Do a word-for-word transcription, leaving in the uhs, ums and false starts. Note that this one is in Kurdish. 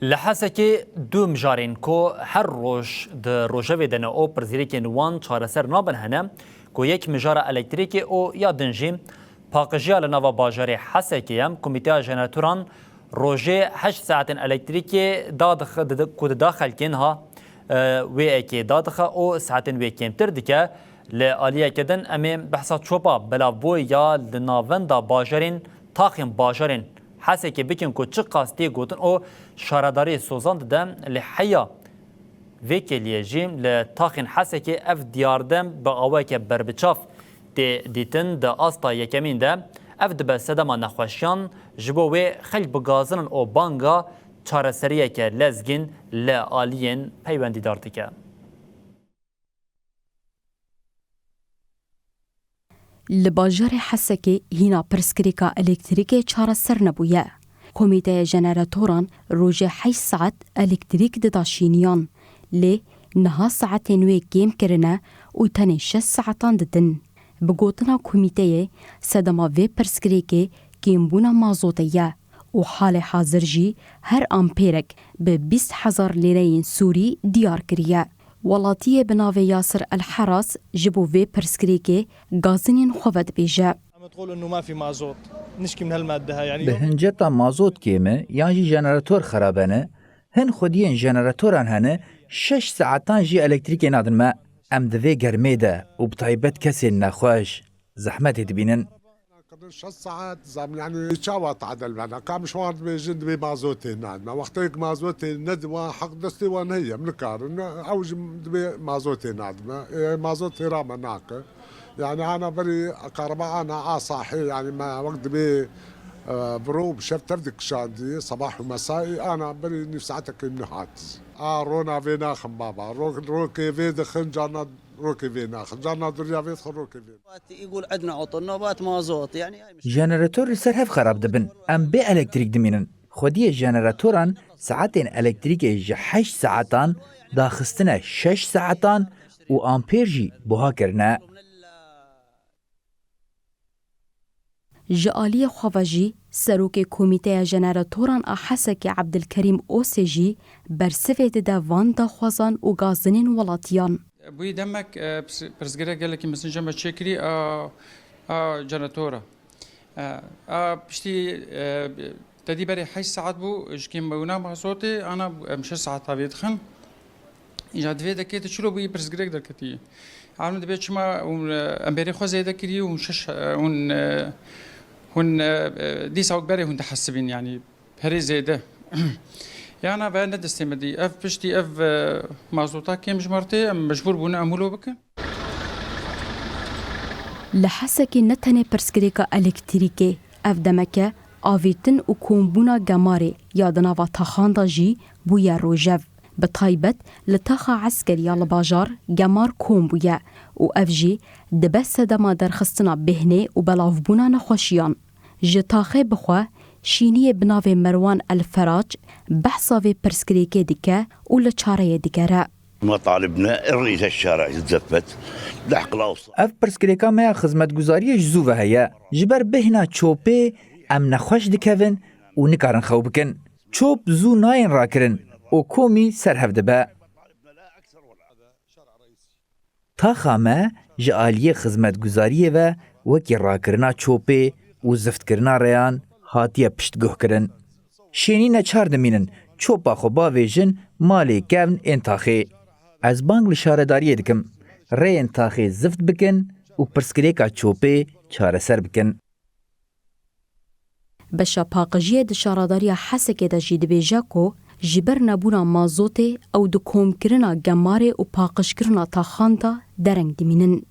Li Hesekê du mijarên ku her roj di rojevê de ne û pirsgirêkên wan çareser nabin hene, ku yek mijara elektrîkê û ya din jî paqijiya li nava bajarê Hesekê ye. Komîteya jeneratoran rojê heşt saetên elektrîkê dadix-, didi-, ku dida xelkê niha, e, wê ekê dadixe û saetên wê kêmtir dike. Li aliyeke din em ê behsa çopa belavbûyî ya li navenda bajarên, taxên bajarên Hesekê bikin ku çiqas tê gotin û şaredarî sozan dide. Li heya vê kêliyê jî li taxên Hesekê ev diyarde bi awayeke berbiçav tê dîtin. Di asta yekemîn de ev dibe sedema nexweşiyan, ji bo wê xelk bi gazinin û banga çareseriyeke lezgîn li aliyên peywendîdar dike. Li bajarê Hesekê hîna pirsgirêka elektrîkê çareser nebûye. Komîteya jeneratoran rojê heşt saet elektrîk dida şîniyan, lê niha saetên wê kêm kirine û tenê şeş saetan didin. Bi gotina komîteyê, sedema vê pirsgirêkê kêmbûna mazotê ye û halê hazir jî her ampêrek bi bîst hezar lîreyên sûrî diyar kiriye. Welatiyê bi navê Yasir El Heras ji bo vê pirsgirêkê gazinên xwe vedibêje. عم تقول إنه ما في مازوت. نشكي من هالمادة هاي، يعني. Bi hinceta mazot kêm e, yan jî jenerator xerab e ne. Hin xwediyên jeneratoran hene, şeş saetan jî elektrîkê nadin me. Em di vê germê de û bi taybet kesên nexweş zehmetê dibînin. Şeş saet zam, yani çawa tadel bena. Ka mişwar dibêjin, dibê mazotê nadime. Wextê ku mazotê nediwa, heq destê wan heye, em nikarin. Ew jî dibê mazotê nadime. Ê, mazotê ra me nake. Yani ana berî kareba ana a sahê, yani me wek dibê, e, bi ro û bi şev tev dikişandî, sebah û mesaî, ana berî nîv saetekê min hat. A rona vê naxin baba. Ro-, rokê vê dixin, carna rokê vê naxin. Carna duriya vê dixin, rokê vê. يقول عندنا عطل، نوبات مازوت، يعني هاي مشكلة. Jenerator li ser hev xerab dibin. Em bê elektrîk dimînin. Xwediyê jeneratoran saetên elektrîkê ji heşt saetan daxistine şeş saetan û ampêr jî buha kirine. Ji aliyê xwe ve jî Serokê Komîteya Jeneratoran a Hesekê Ebdilkerîm Osê jî bersivê dide van daxwazan û gazinên welatiyan. Bûyî demek, e, pirs-, pirsgirêk gelekî mezin ji me çêkirî a, a jeneratora. E, a piştî, e, tedî berê heşt saet bû, ji kêmbûna mazotê, ana em şeş saet havê dixin. Îja di vê dekê tu çilo bûyî pirsgirêk derketî. Em dibê çima hûn, e, em bêrê xwe zêde kirî, hûn şeş, e, hûn, e, hûn, e, e, dîsa wek berê hûn dihesibîn, yanî perê zêde. Yana ve ne destê me dî. Ev piştî ev, e, mazota kêm ji me re tê, em mecbûr bûne em wilo bikin. Li Hesekê ne tenê pirsgirêka elektrîkê, ev demeke avêtin û kombûna gemarê ya di nava taxan de jî bûye rojev. Bi taybet li taxa eskerî ya li bajar gemar kom bûye û ev jî dibe sedema derxistina bêhnê û belavbûna nexweşiyan. Ji taxê bixwe şîniyê bi navê Merwan El Ferac behsa vê pirsgirêkê dike û li çareyê digere. مطالبنا الرئيس الشارع يتزفت لحق الأوسط. Ev pirsgirêka me ya xizmetguzariyê ji zû ve heye. Ji ber bêhna çopê em nexweş dikevin û nikarin xew bikin. Çop zû nayên rakirin û komî ser hev dibe. Taxa me ji aliyê xizmetguzariyê ve wekî rakirina çopê û ziftkirina rêyan hatiye piştguhkirin. Şênî neçar dimînin çopa xwe bavêjin malê kevn ên taxê. Ez bang li şaredariyê dikim, rêyên taxê zift bikin û pirsgirêka çopê çareser bikin. Beşa paqijiyê di şaredariya Hesekê de jî dibêje ku ji ber nebûna mazotê ew di komkirina gemarê û paqijkirina taxan de dereng dimînin.